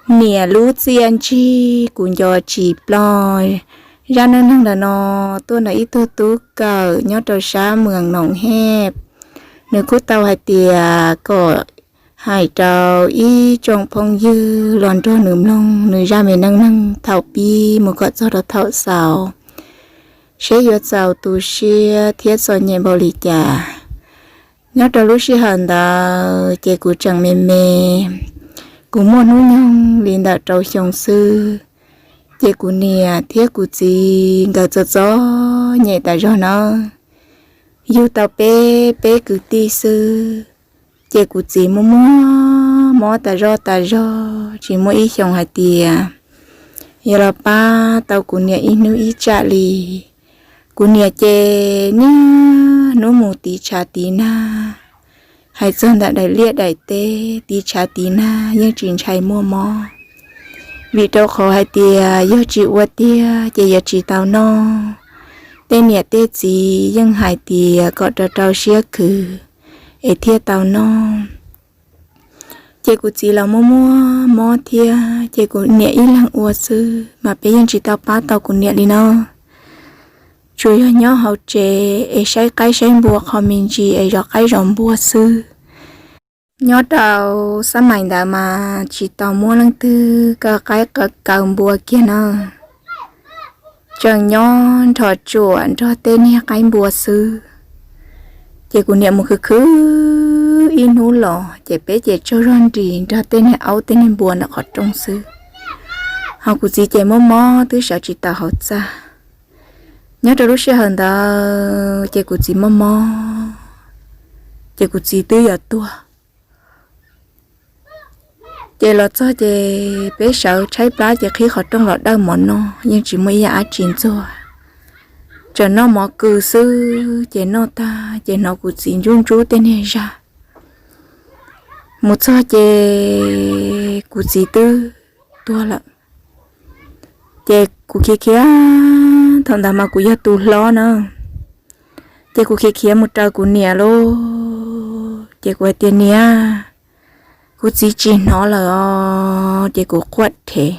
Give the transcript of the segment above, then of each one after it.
Niam lub txiaj ntsig kuv nco tsis ploj. Zaj neej neeg ntawm no tuaj ntawm ib tug tub kawm nyob rau sab Moos Noom Hej. Nws kuj tau hais tias kom hais rau ib tsoom phooj ywg los nrog nws mloog nws zaj me neej neeg thaum pib mus kom txog rau thaum xaus, seb yuav txaus tu siab thiab txom nyem npaum li cas. Nyob rau lub sij hawm ntawd ces kuv tseem me me, kuv muaj hnub nyoog li ntawm rau xyoo xwb. Ces kuv niam thiab kuv txiv nkawd txom txom nyem tas zog nawb, yug tau peb peb kwv tij xwb. Ces kuv txiv muaj muaj mob tas zog tas zog tsis muaj ib xyoos hais tias yuav los pab tau kuv niam ib hnub ib tsam li. Kuv niam ces niaj hnub mus tiv tshav tiv nag, hais txog ntawm daim liaj daim teb tiv tshav tiv nag yeej tsis ntshai muaj mob, vim rau qhov hais tias yog tsis ua tiag ces yuav tsis tau noj. Tej niam tej txiv yeej hais tias kom rau rau siab khwv es thiaj tau noj. Ces kuv txiv los muaj muaj mob thiab ces kuv niam ib leeg ua xwb mas peb yeej tsis tau pab tau kuv niam li no. Tsuas yog nyob hauv tsev es saib qaib saib npua qho me ntsis es zov qaib zov npua xwb. Nyob rau xab mais ntawd mas tsis tau muab leej twg kaw qaib kaw npua kiag na, tseem nyob nrog tsuam nrog tej niag qaib npua xwb. Ces kuv niam mus khwv khwv ib hnub los ces peb ces tsaug zog nris nrog tej niag aub tej niag npua ntawm qhov rooj xwb. Ho kuv txiv ces muaj mob twb sawv tsis tau hauv txaj. Nyob rau lub sij hawm ntawd ces kuv txiv muaj mob, ces kuv txiv twb yuav tuag. Ces los txog ces peb sawv tshaib plab ces qhib qhov rooj los dawj mov noj yeej tsis muaj ib yam dab tsi ntxuag, tseem noj mov kws xwb. Ces noj tag ces hnov kuv txiv ntsub ntsub tej niag zaj. Mus txog ces kuv txiv twb tuag lawm. Ces kuv khiav khiav, thaum ntawd mas kuv yog tus hlob na, ces kuv khiav khiav mus raws kuv niam lauj. Ces kuv hais tias niam, kuv txiv tsis hnov lawm os. Ces kuv quaj rhev.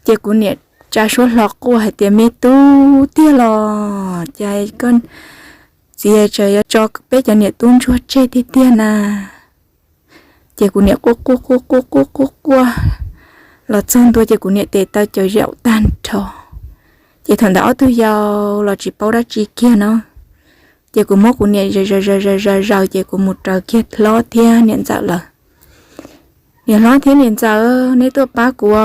Ces kuv niam tsa suab hlo quaj hais tias me tub, tiag los cas koj txiv tseem yuav tso peb cov niam tub ntsuag tseg tiag tiag na? Ces kuv niam quaj quaj quaj quaj quaj quaj quaj los txog ntua ces kuv niam tes taw cov yaum tag nrho. Ces thaum ntawd ob tug yau los tsis paub dab tsi kiag no, ces kuv muab kuv niam zaws zaws zaws zaws zaws ces kuv mus raws kiag hlob thiab niam ntxawm lawm. Niam hlob thiab niam ntxawm, neb tuaj pab kuv.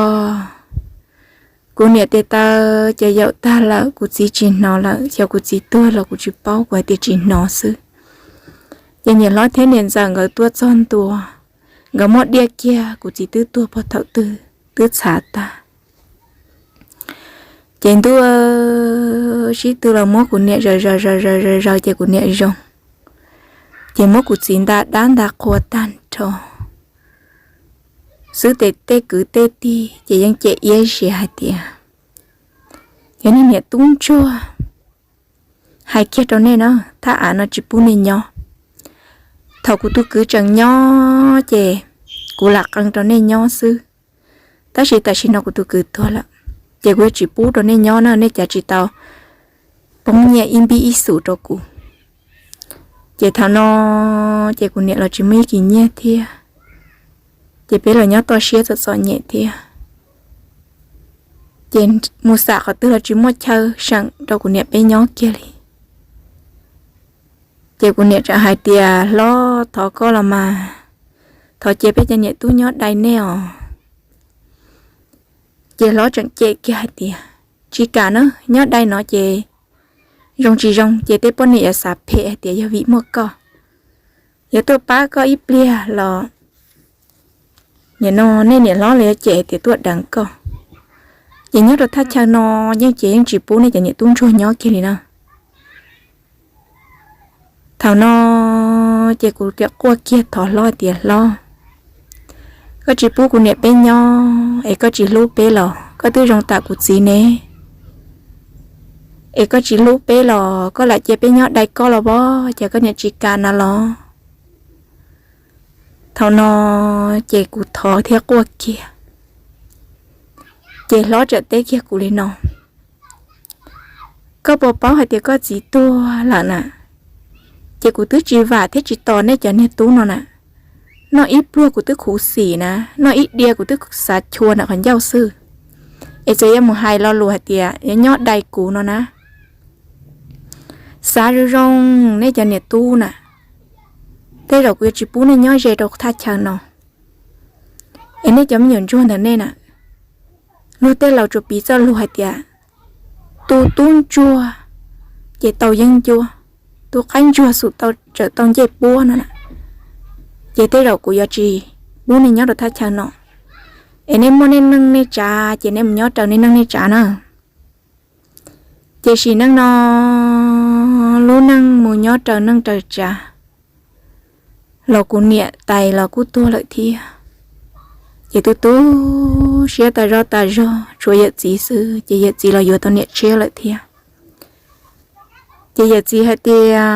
Kuv niam tes taw cov yaum tag lawm, kuv txiv tsis hnov lawm, xyov kuv txiv tuag los kuv tsis paub, kuv hais tias tsis hnov xwb. Ces niam hlob thiab niam ntxawm nkawd tuaj txog ntua, nkawd muab diaj kiag, kuv txiv twb tuag puag thaum twg twb txhav tag. Ces ntuj, sib tw los muab kuv niam zaws zaws zaws zaws zaws ces kuv niam zoo. Ces muab kuv txiv nta dab nta qhua tag nrho xwb ces tej kwv tej tij ces yeej cem iab zias hais tias, yog niag niam tub ntsuag, hais kiag rau nej na, thaj av no tsis pub nej nyob. Thaum kuv tus kwv tseem nyob ces kuv lam qee rau nej nyob xwb, tab sis tam sim no kuv tus kwv tuag lawm, ces kuv yuav tsis pub rau nej nyob na, nej cav tsis tau poob nyiaj ib npib ib xus rau kuv. Ces thaum no ces kuv niam los tsis muaj ib kis nyiaj thiab, ces peb los nyob toj siab txom txom nyem thiab. Ces mus xam qhov twg los tsis muaj chaw seem rau kuv niam peb nyob kiag li. Ces kuv niam tseem hais tias, hlob, thov koj los mas, thov cia peb cov niam tub nyob dai nej os. Ces hlob tseem cem kiag hais tias, tsis kam na, nyob dai no ces zoo tsis zoo ces tej poj niam yuav xav phem hais tias yog vim muaj koj, yuav tuaj pab koj ib pliag los nim no nej niam hlob los yuav cem hais tias tuaj deev koj. Ces nyob rau thaj chaw no yeej ces yeej tsis pub nej cov niam tub ntsuag nyob kiag li na. Thaum no ces kuv thiaj quaj kiag thov hlob hais tias, hlob, koj tsis pub kuv niam peb nyob es koj tsis hlub peb los? Koj twb zoo tam kuv txiv ne. Es koj tsis hlub peb los koj lam cia peb nyob dai koj los pov, cas koj niam tsis kam na los? Thaum no ces kuv thov thiab quaj kiag, ces hlob txawm teb kiag kuv li no: Koj puas paub hais tias koj txiv tuag lawm na? Ces kuv twb tsis vam thiab tsis tos nej cov niag tub no na. Noj ib pluag kuv twb khuv xim na, noj ib diav kuv twb xav chua ntawm qhov ncauj xwb. Es txawm yuav mus hais lo lus hais tias yuav nyob dai kuv no na, xav zoo zoo nej cov niam tub na, tej zaum kuv yuav tsis pub nej nyob ze rau thaj chaw no. Es nej cov me nyuam ntsuag ntawm nej na, luag tej laus tsuas piv txoj lus hais tias tus tub ntsuag ces tau yeeb ncuab, tus qaib ntsuag xum tau tawm tau ncej puab no na. Ces tej zaum kuv yuav tsis pub nej nyob rau thaj chaw no, es nej muaj nej neej nej tsav ces nej mus nyob raws nej neej nej tsav na. Ces sim neej no lub neej mus nyob raws neej raws tsav, los kuv niam tais los kuj tuag lawm thiab. Ces tu tu siab tas zog tas zog tshuav yawm txiv xwb, ces yawm txiv los yuav tau niam tshiab lawm thiab. Ces yawm txiv hais tias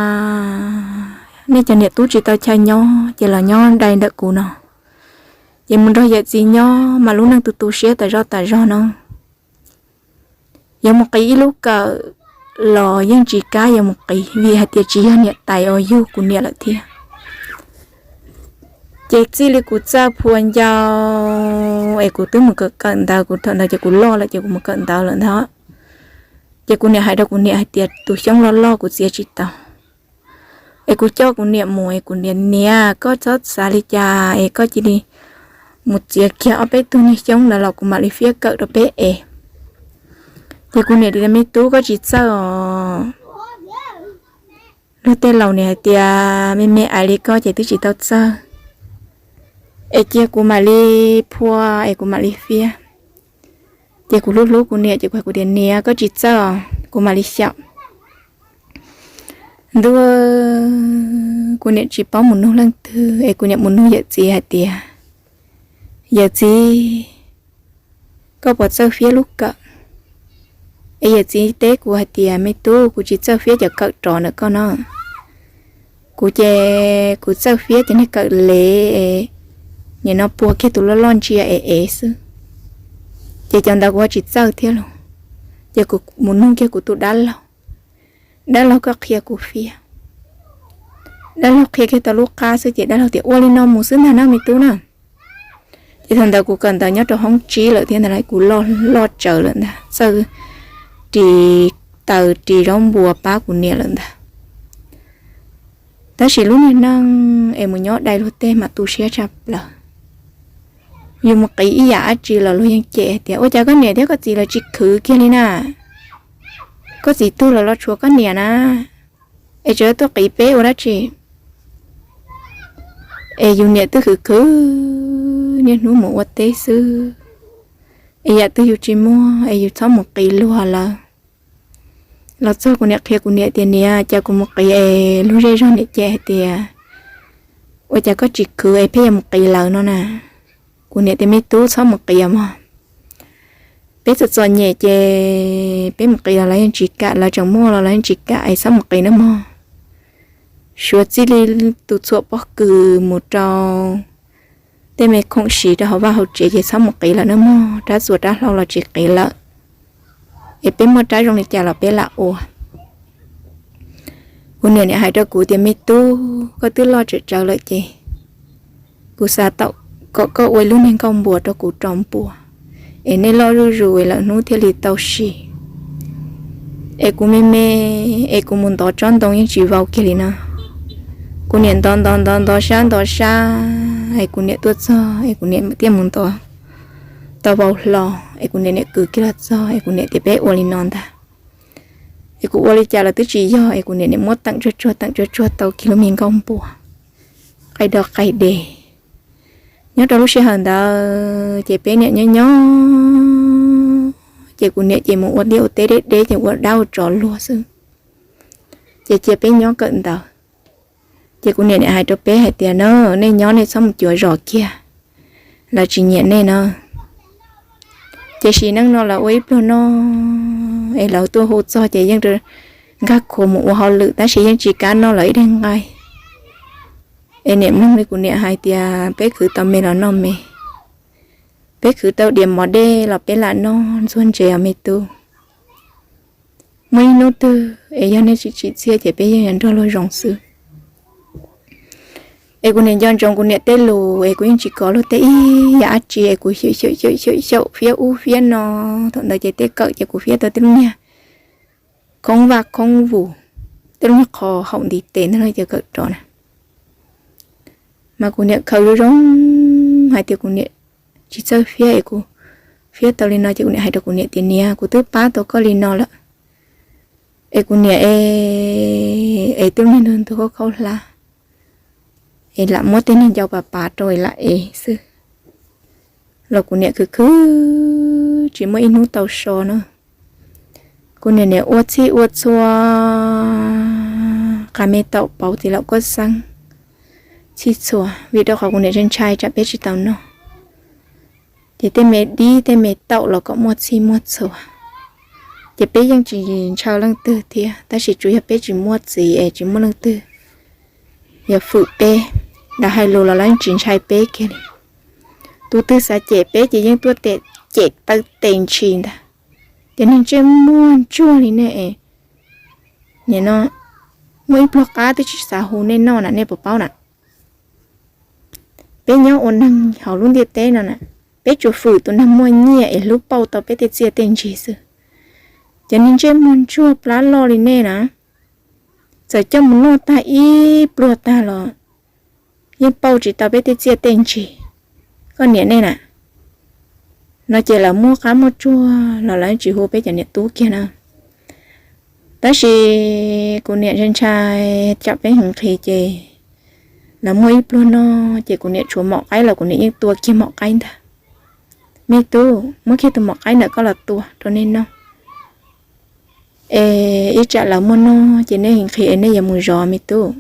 nej cov niam tub tsis tau chaw nyob ces los nyob dai ntawm kuv no. Ces mus nrog yawm txiv nyob mas lub neej tu tu siab tas zog tas zog no. Yuav mus qiv ib lub kawm los yeej tsis kam yuav mus qiv vim hais tias tsis yog niam tais uas yug kuv niam lawm thiab. Ces txij li kuv txawj phua ncau es kuv twb mus kawm kawm ntawv, kuv thaum ntawd ces kuv loj lawm ces kuv mus kawm ntawv lawm ntag. Ces kuv niam hais rau kuv niam hais tias tus xyoob loj loj kuv txiav tsis tau. Es kuv coj kuv niam mus es kuv niam, niam koj txhob xav li cas es koj cia li mus txiav kiag ob peb tug niag xyoob ntawd los kuv mam li fiab kawm rau peb es. Ces kuv niam tias me tub koj tsis txawj os. Luag tej laus niam hais tias me me ais li koj ces twb tsis tau txawj, es cia kuv mam li phua es kuv mam li fiab. Ces kuv hlub hlub kuv niam ces kuv hais kuv tias niam koj tsis txawj os kuv mam li xyaum. Ntuj, kuv niam tsis paub mus nug leej twg es kuv niam mus nug yawm txiv hais tias yawm txiv, koj puas txawj fiab lub kawm? Es yawm txiv teb kuv hais tias me tub kuv tsis txawj fiab cov kawm rov ntawm koj no. Kuv ces kuv txawj fiab cov niag kawm lev, nim no puag kiag tus loj loj ntsia es es xwb. Ces cov ntawd kuv tsis txawj thiab los. Ces kuv mus nug kiag kuv tus dab laug, dab laug koj qhia kuv fiab. Dab laug qhia kiag tau lub qab xwb ces dab laug tias ua li no mus xwb ntag na me tub na. Ces thaum ntawd kuv kawm ntawv nyob rau hoob tsib lawm thiab ntag, kuv loj loj tsawv lawm ntag, txawj ris taws ris zaub npua pab kuv niam lawm ntag. Tab sis lub niag neej es mus nyob dai luag tej mas tu siab tshaj plaws. Yus mus qiv ib yam dab tsi los luag yeej cem hais tias ua cas koj niam thiab koj txiv lawv tsis khwv kiag li na? Koj txiv tuag lawm los tshuav koj niam na, es tseem tuaj qiv peb ua dab tsi? Es yus niam twb khwv khwv niaj hnub mus ua teb xwb, es yam twg yus tsis muaj es yus txhob mus qiv luag lawm. Los txog kuv niam qhia kuv niam tias niam, cas kuv mus qiv es luag zej zog niam cem hais tias ua cas koj tsis khwv es pheej yuav mus qiv lawv no na. Kuv niam tias me tub txhob mus qiv mog, peb txom txom nyem ces peb mus qiv los lawv yeej tsis kam, lawv tseem muaj los lawv yeej tsis kam es txhob mus qiv nawb mog. Suav txij li tus txhuam pob kws mus rau tej me khoom siv rau hauv vaj hauv tsev ces txhob mus qiv lawm nawb mog, rab txuas rab hlau los tsis qiv lawm, es peb muaj rab zoo li cas los peb lam ua. Kuv niam niam hais rau kuv tias me tub, koj twb loj tsawv tsawv lawm ces kuv xav tau kom koj ua ib lub niag nkauj npua rau kuv rau npua, es nej loj zuj zus es lawm hnub thiaj li tau sis. Es kuv me me, es kuv mus ntov tsob ntoo yeej tsis vau kiag li na. Kuv niam ntov ntov ntov ntov sab ntov sab, es kuv niam tuaj txog es kuv niam thiaj mus ntov tau vau hlo, es kuv niam niam kwv kiag los txog es kuv niam tias peb ua li no ntag. Es kuv ua li cas los twb tsis yog, es kuv niam niam muab teem tsuag tsuag teem tsuag tsuag tau kiag lub me nkauj npua, qaij do qaij de. Nyob rau lub sij hawm ntawd ces peb niam nyob nyob, ces kuv niam ces mus ua liaj ua teb deb deb ces ua dab ua tsov luag xwb, ces cia peb nyob kawm ntawv. Ces kuv niam niam hais rau peb hais tias na, nej nyob nej txhob mus cuav zos kiag, lawv tsis nyiam nej na. Ces sim neej no lawv ua ib pluag noj, es lawv tuaj hu txog ces yeej nkag khuav mus ua hauj lwm tab sis yeej tsis kam noj lawv ib daig nqaij. Es niam mloog li kuv niam hais tias peb khwv tau me los noj me, peb khwv tau diav mov dej los peb lam noj ntxuag ntses os me tub. Muaj ib hnub twg es yog nej tsis tsim txiaj ces peb yeej yuav nrog luag zoo xwb. Es kuv niam nco ntsoov kuv niam tej lus es kuv yeej tsis kov luag tej ib yam dab tsi es kuv xyaum xyaum xyaum xyaum fiab ub fiab no. Thaum ntawd ces tej kawm ces kuv fiab tau tej lub niag khoob vaj khoob vus, tej lub niag qhov haum ntiv tes ntag los ces kawm rov na. Mas kuv niam khaws zoo zoo hais tias kuv niam tsis txawj fiab es kuv fiab tau li no ces kuv niam hais rau kuv niam tias niam, kuv twb pab tau koj li no lawm es kuv niam es, es twb niag ntug ntug khaub khaub hlab es lam muab tej niag ncau pas pas rau es lam ev xwb. Los kuv niam khwv khwv tsis muaj ib hnub tau so na. Kuv niam niam ua txhij ua txhua, qas me taum pauv txiv laum kuaj xeeb txhij txhua, vim rau qhov kuv niam ntshai ntshai tsam peb tsis tau noj. Ces tej me dib tej me taum los kom muaj txhij muaj txhua. Ces peb yeej tsis ntshaw leej twg thiab, tab sis tsuas yog peb tsis muaj txiv es tsis muaj leej twg yuav fwm peb. Lawv hais lus los lawv yeej tsis ntshai peb kiag li. Tus twg xav cem peb ces yeej tuaj cem taw tes ntshis ntag. Ces niag ntsej muag ntsuag li nej es, nim no muaj ib pluag qab twb tsis xav hu nej noj na, nej puas paub na? Peb nyob ua neeg hauv lub ntiaj teb no na, peb tsuas fwm tus neeg muaj nyiaj es hlub pauj tau peb tej txiaj tej ntsig xwb. Cov niag ntsej muag ntsuag plab loj li nej na, txawm coj mus noj tag ib pluag tag los yeej pauj tsis tau peb tej txiaj tej ntsig. Koj niam nej na, no ces lawv muaj qab muaj tsuag los lawv tsis hu peb cov niam tub kiag na. Tab sis kuv niam ntshai ntshai tsam peb heev nqhis ces lawv muaj ib pluag noj ces kuv niam tshuav mom qaib los kuv niam yeej tua kiag mom qaib ntag. Me tub, muab kiag tus mom qaib ntawm koj los tua rau nej noj, es ib tsam lawv muaj noj ces nej heev nqhis es nej yuav mus zov me tub.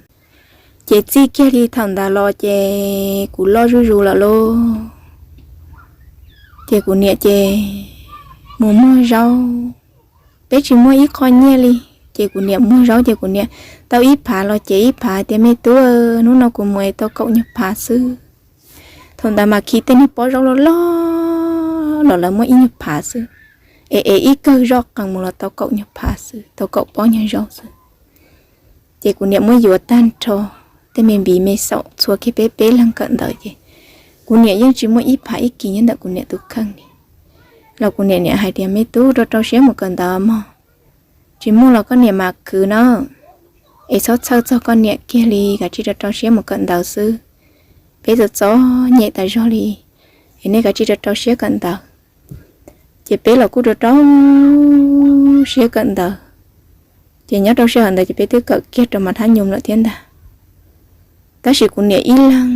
Ces txij kiag li thaum ntawd los ces kuv loj zuj zus lawm lauj. Ces kuv niam ces mus muag zaub, peb tsis muaj ib qho nyiaj li. Ces kuv niam muag zaub ces kuv niam tau ib phav los ces ib phav tias me tub, hnub no kuv mus es tau kaum nyuag phav xwb. Thaum ntawd mas khi tej niag pob zaub loj loj los lawv muab ib nyuag phav xwb, es es ib kawg zoj qees mus los tau kaum nyuag phav xwb, tau kaum pob nyuag zaub xwb. Ces kuv niam muab yuav tag nrho tej me npiv me xaum txhua kiag peb peb leeg kawm ntawv ces kuv niam yeej tsis muaj ib phav ib kis nyob ntawm kuv niam tus kheej li. Los kuv niam niam hais tias me tub, rau rau siab mus kawm ntawv mog, tsis muaj los koj niam mam khwv na, es txhob txhawj txog koj niam kiag li, kav tsij rau rau siab mus kawm ntawv xwb. Peb txom txom nyem tas zog li, es nej kav tsij rau rau siab kawm ntawv. Ces peb los kuj rau rau siab kawm ntawv. Ces nyob rau sij hawm ntawd ces peb twb kawm kiag rau mas thab nyoos lawm thiab ntag. Tab sis kuv niam ib leeg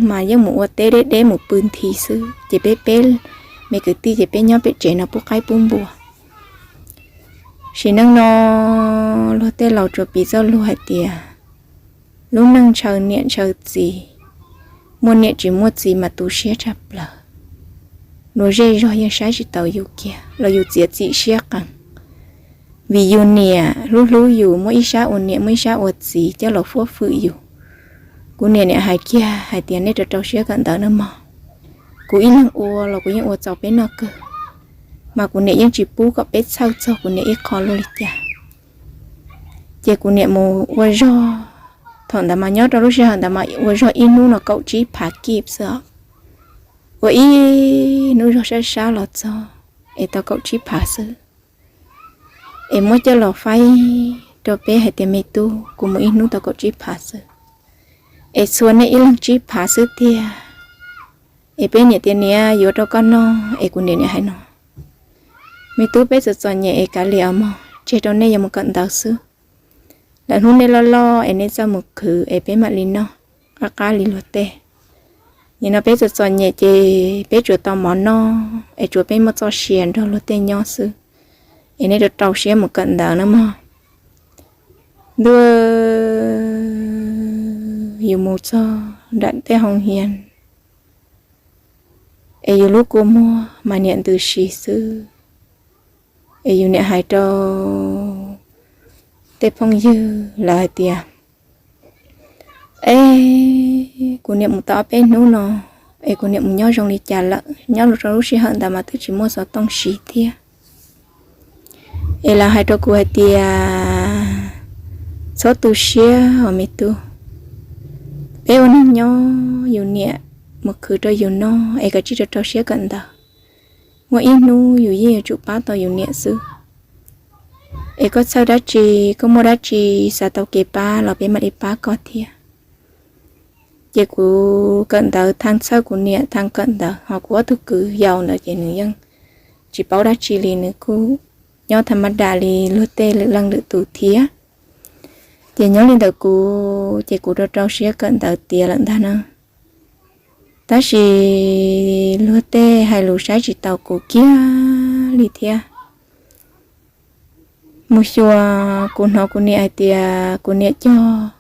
mas yeej mus ua teb deb deb mus pw nthi xwb, ces peb peb me kwv tij ces peb nyob pem tsev no pub qaib pub npua. Sim neej no luag tej laus tsuas piv txoj lus hais tias lub neej ntshaw niam ntshaw txiv, muaj niam tsis muaj txiv mas tu siab tshaj plaws. Luag zej zog yeej saib tsis taus yus kiag los yus txiav txim siab qees, vim yus niam hlub hlub yus, muaj ib sab ua niam muaj ib sab ua txiv coj los fuab fwm yus. Kuv niam niam hais kiag hais tias nej rau rau siab kawm ntawv nawb mog, kuv ib leeg ua los kuv yeej ua txaus peb noj kawg, mas kuv niam yeej tsis pub kom peb txhawj txog kuv niam ib qho luaj li cas. Ces kuv niam mus ua zog, thaum ntawd mas nyob rau lub sij hawm ntawd mas ua zog ib hnub no kaum tsib phav kib xwb os. Ua ib hnub zog sab sab los txog es tau kaum tsib phav xwb. Es muab coj los faib rau peb hais tias me tub, kuv mus ib hnub tau kaum tsib phav xwb, es txhua nej ib leeg tsib phav xwb tiag. Es peb niam tias niam yuav rau koj noj, es kuv niam niam hais no, me tub, peb txom txom nyem es kav liam os mog, tseg rau nej yuav mus kawm ntawv xwb. Lwm hnub nej loj loj es nej txawj mus khwv es peb mam li noj qab qab li luag tej. Nim no peb txom txom nyem ces peb tsuas tau mov noj es tsuas peb muaj txoj sia nrog luag tej nyob xwb. Es nej rau rau siab mus kawm ntawv nawb mog. Ntuj, yus mus txog nram tej hoo hias es yus lub kua muag mas niam ntws si xwb. Es yus niam hais rau tej phooj ywg lawv hais tias, e Kuv niam mus tau ob peb hnub no, es kuv niam mus nyob zoo li cas lawm, nyob rau lub sij hawm ntawd mas twb tsis muaj xov tooj siv thiab. Es lawv hais rau kuv hais tias, txhob tu siab os me tub, peb ua neej nyob, yus niam mus khwv rau yus noj es kav tsij rau rau siab kawm ntawv. Muaj ib hnub yus yeej yuav tsum pab tau yus niam xwb. Es koj txhawj dab tsi, koj muaj dab tsi xav tau kev pab los peb mam li pab koj thiab. Ces kuv kawm ntawv, thaj txhawj kuv niam thaj kawm ntawv, ho kuv ob tug kwv yau ntawd ces nws yeej tsis paub dab tsi li, nws kuj nyob thaj mab dam li luag tej lwm leej lwm tus thiab. Ces nyob li ntawm kuv ces kuv rau rau siab kawm ntawv tiav lawm ntag na. Tab sis luag tej hais lus saib tsis taus kuv kiag li thiab. Mus xyuas kuv hnov kuv niam hais tias kuv niam cog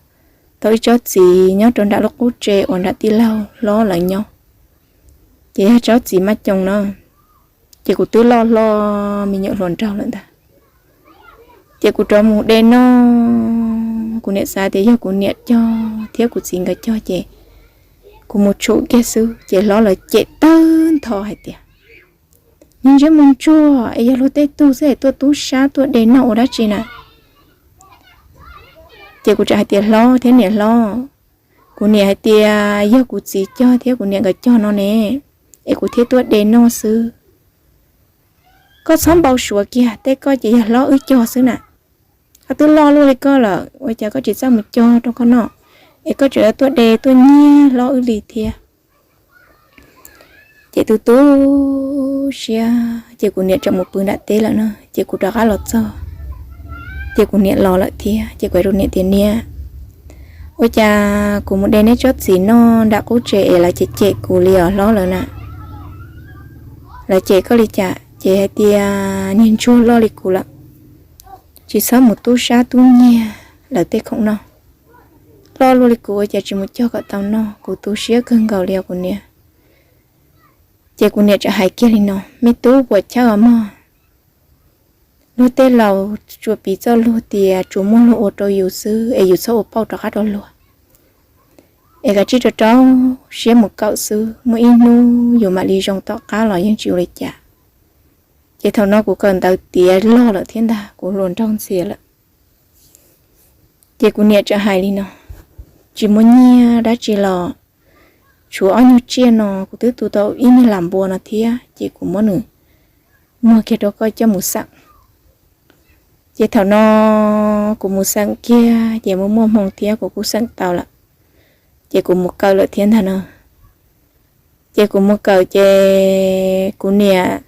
tau ib tsob txiv nyob rau nram lub qub tsev uas nram tij laug hlob lawv nyob, ces yog tsob txiv maj coos no. Ces kuv twb loj hlob me nyuam hluas nraug lawm ntag. Ces kuv rov mus de noj, kuv niam xav tias yog kuv niam cog thiab kuv txiv nkawd cog ces kuv mus tshum kiag xwb. Ces hlob lawv cem tawg ntho hais tias, niag ntsej muag ntsuag es yog luag tej tug xwb es tuaj tub sab tuaj de noj ua dab tsi na? Ces kuv txawm hais tias, hlob thiab niam hlob, kuv niam hais tias yog kuv txiv cog thiab kuv niam nkawd cog no ne, es kuv thiaj tuaj de noj xwb. Koj txhob npau suav kiag, tej koj ces yog hlob wb cog xwb na. Koj twb loj luaj li koj lawm, ua cas koj tsis txawj mus cog rau koj noj, es koj tseem yuav tuaj de tuaj nyiag hlob wb li thiab? Ces tu tu siab ces kuv niam tseem mus pw nram teb lawm na, ces kuv rov qab los txog. Ces kuv niam los lawm thiab, ces kuv hais rau niam tias, niam, ua cas kuv mus de neb tsob txiv noj nram qub tsev es lawv cem cem kuv li os hlob lawv na? Lawv cem koj li cas? Ces hais tias niag ntsuag loj li kuv lawm, tsis txhob mus tub sab tub nyiag lawv tej khoom noj. Loj luaj li kuv ua cas tsis mus cog kom tau noj, kuv tu siab kawg nkaus li os kuv niam. Ces kuv niam txawm hais kiag li no, me tub, puas chawj os mog. Luag tej laus tsuas piv txoj lus tias tsuas muaj luag ua rau yus xwb es yus txhob ua pauj rov qab rau luag. Es kav tsij rau rau siab mus kawm xwb, muaj ib hnub yus mam li zoo tom qab los yeej tsis ua li cas. Ces thaum no kuv kawm ntawv tiav log lawm thiab ntag, kuv hluas nraug ntxias lawm. Ces kuv niam txawm hais li no, tsis muaj nyiaj dab tsi los, tshuav ob nyuag tsiaj no kuv twb tu tau ib niag lam npua no thiab, ces kuv muab nws muag kiag rau koj coj mus xeem. Ces thaum no kuv mus xeem kiag ces muaj muaj hmoo thiab kuv kuj xeem tau lawm. Ces kuv mus kawm lawm thiab ntag no. Ces kuv mus kawm ces kuv niam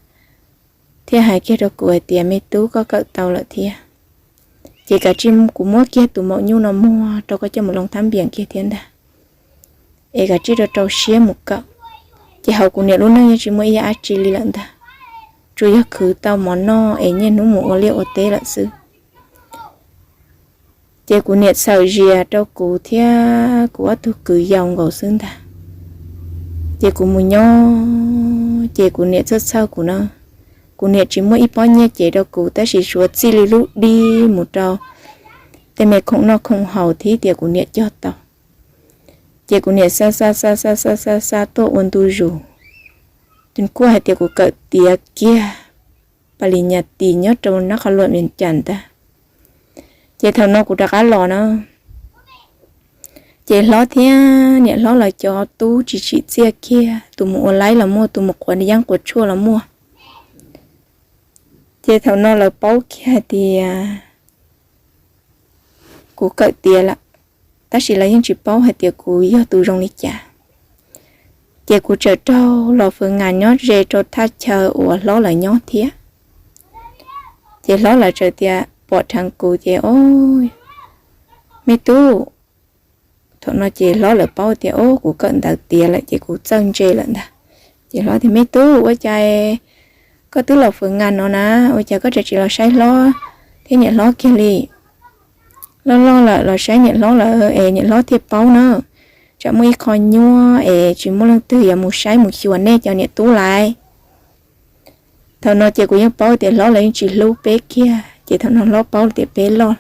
thiaj hais kiag rau kuv hais tias, me tub, koj kawm tau lawm thiab, ces kav tsij, kuv muab kiag tus maum nyuj no muag rau koj coj mus loo thab npias kiag thiab ntag, es kav tsij rau rau siab mus kawm. Ces hauv kuv niam lub neej yeej tsis muaj ib yam dab tsi li lawm ntag, tsuas yog khwv tau mov noj es niaj hnub mus ua liaj ua teb lawm xwb. Ces kuv niam txhawm zias rau kuv thiab kuv ob tug kwv yau nkaus xwb ntag. Ces kuv mus nyob ces kuv niam txhawj txhawj kuv na. Kuv niam tsis muaj ib pob nyiaj cev rau kuv tab sis suav txij li lub dib mus rau tej me khoom noj khoom haus thiab tias kuv niam cog tau. Ces kuv niam xa xa xa xa xa xa xa tuaj ua ntu zus, kuj hais tias kuv kawm tiav kiag pas lis nyas tis nyob rau nab qhov luam Vias Cas ntag. Ces thaum no kuv rov qab los na, ces hlob thiab niam hlob lawv cov tub tsis tsim txiaj kiag, tus mus ua laib los muaj, tus mus quav yeeb quav tshuaj los muaj. Ces thaum no lawv paub kiag hais tias kuv kawm tiav lawm, tab sis lawv yeej tsis paub hais tias kuv yog tus zoo li cas. Ces kuv txawm raug los fwv ngas nyob ze rau thaj chaw uas hlob lawv nyob thiab. Ces hlob lawv txawm tias pom dheev kuv ces, o, me tub, thaum no ces hlob lawv paub tias, o, kuv kawm ntawv tiav lawm ces kuv txawj ntse lawm ntag. Ces hlob tias, me tub, ua cas koj twb los fwv ngas no na, ua cas koj tseem tsis los saib hlob thiab niam hlob kiag li? Loj loj lawm los saib niam hlob lawm es niam hlob thiaj paub na, tsam muaj ib qho nyuaj es tsis muaj leej twg yuav mus saib mus xyuas nej cov niam tub lawm. Thaum no ces kuv yeej paub tias hlob lawv yeej tsis hlub peb kiag, ces thaum no hlob paub tias peb loj,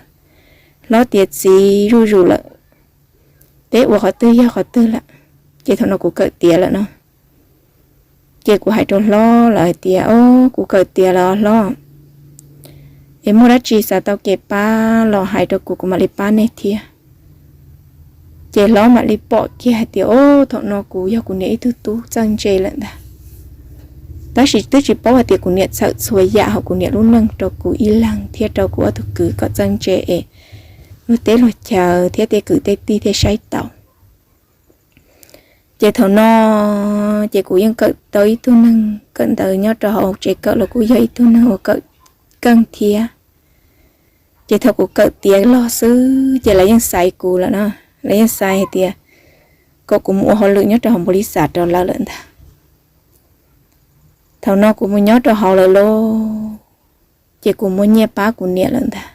hlob tiav txiv zuj zus lawm, peb ua qhov twg yog qhov twg lawm. Ces thaum no kuv kawm tiav lawm no. Ces kuv hais rau hlob lawv hais tias, Au, kuv kawm tiav lawm os hlob, es muaj dab tsi xav tau kev pab los hais rau kuv, kuv mam li pab nej thiab. Ces hlob mam li pom kiag hais tias, Au, thaum no kuv yog kuv niam ib tug tub txawj ntse lawm ntag. Tab sis twb tsis paub hais tias kuv niam txhawm txhua yam hauv kuv niam lub neej rau kuv ib leeg thiab rau kuv ob tug kwv kom txawj ntse es luag teb luag chaw thiab tej kwv tej tij thiaj saib taus. Ces thaum no ces kuv yeej kawm tau ib tug neeg kawm ntawv nyob rau hauv tsev kawm los kuj yog ib tug neeg uas kawm keej thiab. Ces thaum kuv kawm tiav los xwb ces lawv yeej xaiv kuv lawm na. Lawv yeej xaiv hais tias kom kuv mus ua hauj lwm nyob rau hauv npaum li xav rau lawv lawm ntag. Thaum no kuv mus nyob rau hauv lawm lauj, ces kuv muaj nyiaj pab kuv niam lawm ntag.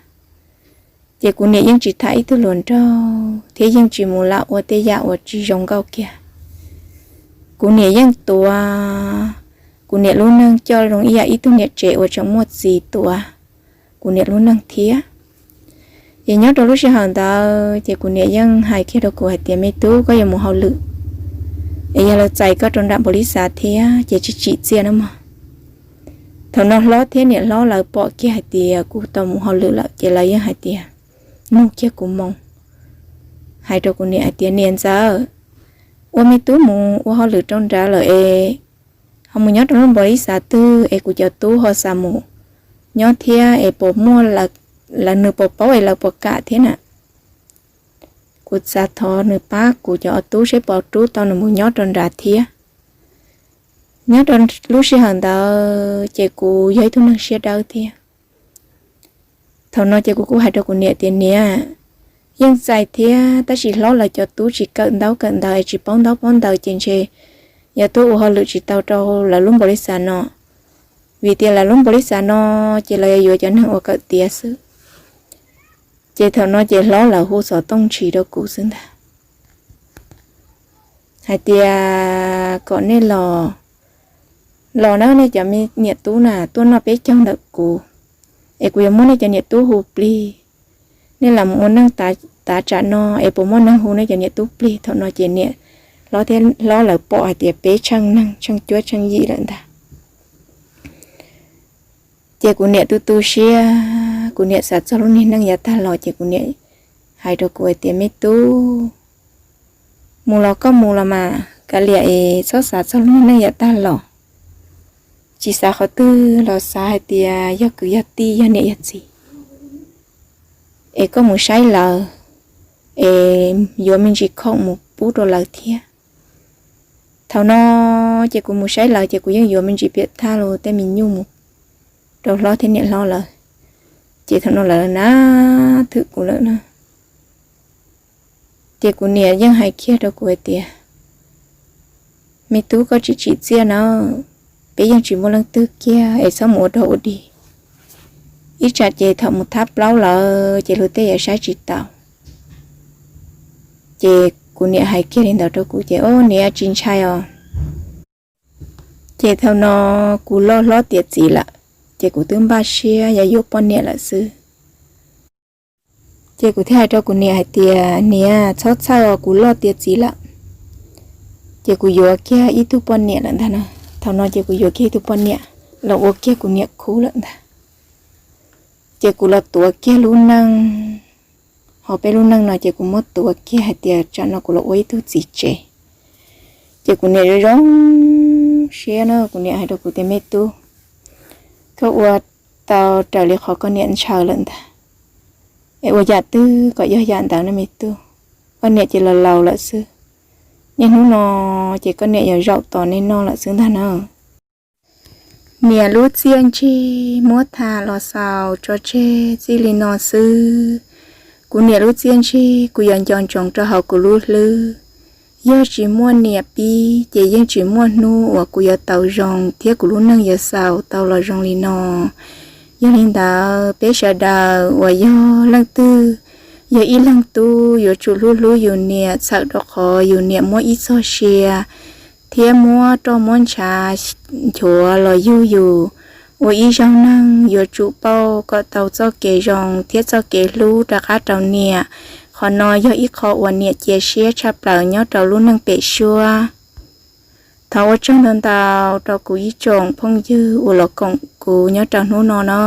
Ces kuv niam yeej tsis tham ib tug hluas nraug thiab yeej tsis mus lam ua tej yam uas tsis zoo nkauj kiag. Kuv niam yeej tuav kuv niam lub neej coj zoo ib yam ib tug niam tsev uas tseem muaj txiv tuav kuv niam lub neej thiab. Ces nyob rau lub sij hawm ntawd ces kuv niam yeej hais kiag rau kuv hais tias, Me tub, koj yuav mus hauj lwm, es yog lawv txais koj rau nram npaum li xav thiab ces tsis tsim txiaj na mog. Thaum no hlob thiab niam hlob lawv pom kiag hais tias kuv tau mus hauj lwm lawm ces lawv yeej hais tias, nug kiag kuv moo, hais rau kuv niam hais tias, Niam ntxawm, ua me tub mus ua hauj lwm rau nrad lawm es ho mus nyob rau lub npaum li xav twg es kuv cov tub ho xav mus nyob thiab es puas muaj, lawv nws puas paub es lawv puas kam thiab na. Kuv xav thov nws pab kuv cov tub seb puas rub tau nws mus nyob rau nrad thiab. Nyob rau lub sij hawm ntawd ces kuv yog ib tug neeg siab dawb thiab. Thaum no ces kuv kuj hais rau kuv niam tias, Niam, yeej txais thiab tab sis hlob lawv cov tub tsis kawm ntaub kawm ntawv es tsis paub ntaub paub ntawv ces ntshe yuav tuaj ua hauj lwm tsis tau rau lawv lub npaum li xav no. Vim tias lawv lub npaum li xav no ces lawv yuav yuav cov neeg uas kawm tiav xwb. Ces thaum no ces hlob lawv hu xov tooj ntshis rau kuv xwb ntag, hais tias kom nej los, los na, nej cov me niam tub na tuaj noj peb caug ntawm kuv, es kuv yuav muab nej cov niam tub hu plig. Nej los mus ua neej tav tsam no es puas muaj neeg hu nej cov niam tub plig? Thaum no ces niam hlob thiab hlob lawv pom hais tias peb tsheej neeg tsheej cuab tsheej yim lawm ntag. Ces kuv niam tu tu siab, kuv niam xav txog lub niag neej yav tag los ces kuv niam hais rau kuv hais tias, Me tub, mus los koj mus los mas, kav liam es txhob xav txog lub niag neej yav tag los. Tsis xav qhov twg los xav hais tias yog kwv yog tij yog niam yog txiv, es koj mus saib lawv, es yuav me ntsis khoom mus pub rau lawv thiab. Thaum no ces kuv mus saib lawv ces kuv yeej yuav me ntsis piam thaj los tej me nyuj mus rau hlob thiab niam hlob lawv. Ces thaum no lawv na thwm kuv lawm na. Ces kuv niam yeej hais kiag rau kuv hais tias, Me tub, koj tsis tsim txiaj na, peb yeej tsis muaj leej twg kiag es txhob mus ua dog ua dig. Ib tsam ces thaum mus thab plaub lawm ces luag tej yuav saib tsis taus. Ces kuv niam hais kiag li ntawd rau kuv ces, O, niam, tsis ntshai os. Ces thaum no kuv loj hlob tiav txiv lawm, ces kuv twb npaj siab yuav yuav poj niam lawm xwb. Ces kuv thiaj hais rau kuv niam hais tias, Niam, txhob txhawj os, kuv loj tiav txiv lawm. Ces kuv yuav kiag ib tug poj niam lawm ntag no. Thaum no ces kuv yuav kiag ib tug poj niam los ua kiag kuv niam khub lawm ntag. Ces kuv los tuav kiag lub neej, ho peb lub neej no ces kuv muab tuav kiag hais tias tsam no kuv los ua ib tug txiv tsev. Ces kuv niam zoo zoo siab na, kuv niam hais rau kuv tias, Me tub, koj ua tau raws li qhov koj niam ntshaw lawm ntag. Es ua yam twg kom yog yam ntawd na me tub. Koj niam ces los laus lawm xwb. Niaj hnub no ces koj niam yuav zaum tos nej noj lawm xwb ntag na. Niam lub txiaj ntsig muab tham los xaus tso tseg txij li no xwb. Kuv niam lub txiaj ntsig kuv yuav nco ntsoov rau hauv kuv lub hlwb. Yog tsis muaj niam pib ces yeej tsis muaj hnub uas kuv yuav tau zoo thiab kuv lub neej yuav xaus tau los zoo li no. Yog li ntawd peb sawv daws uas yog leej twg yog ib leeg tub yuav tsum hlub hlub yus niam txhawm rau qhov yus niam muab ib txog sia thiab muab roj muab ntshav nchuav los yug yus ua ib zaug neeg. Yuav tsum pauj kom tau txoj kev zoo thiab txoj kev hlub rov qab rau niam, Qhov no yog ib qho uas niam cia siab tshaj plaws nyob rau lub neej pem suab. Thov ua tsaug ntau ntau rau kuv ib tsoom phooj ywg uas los koom kuv nyob rau hnub no na.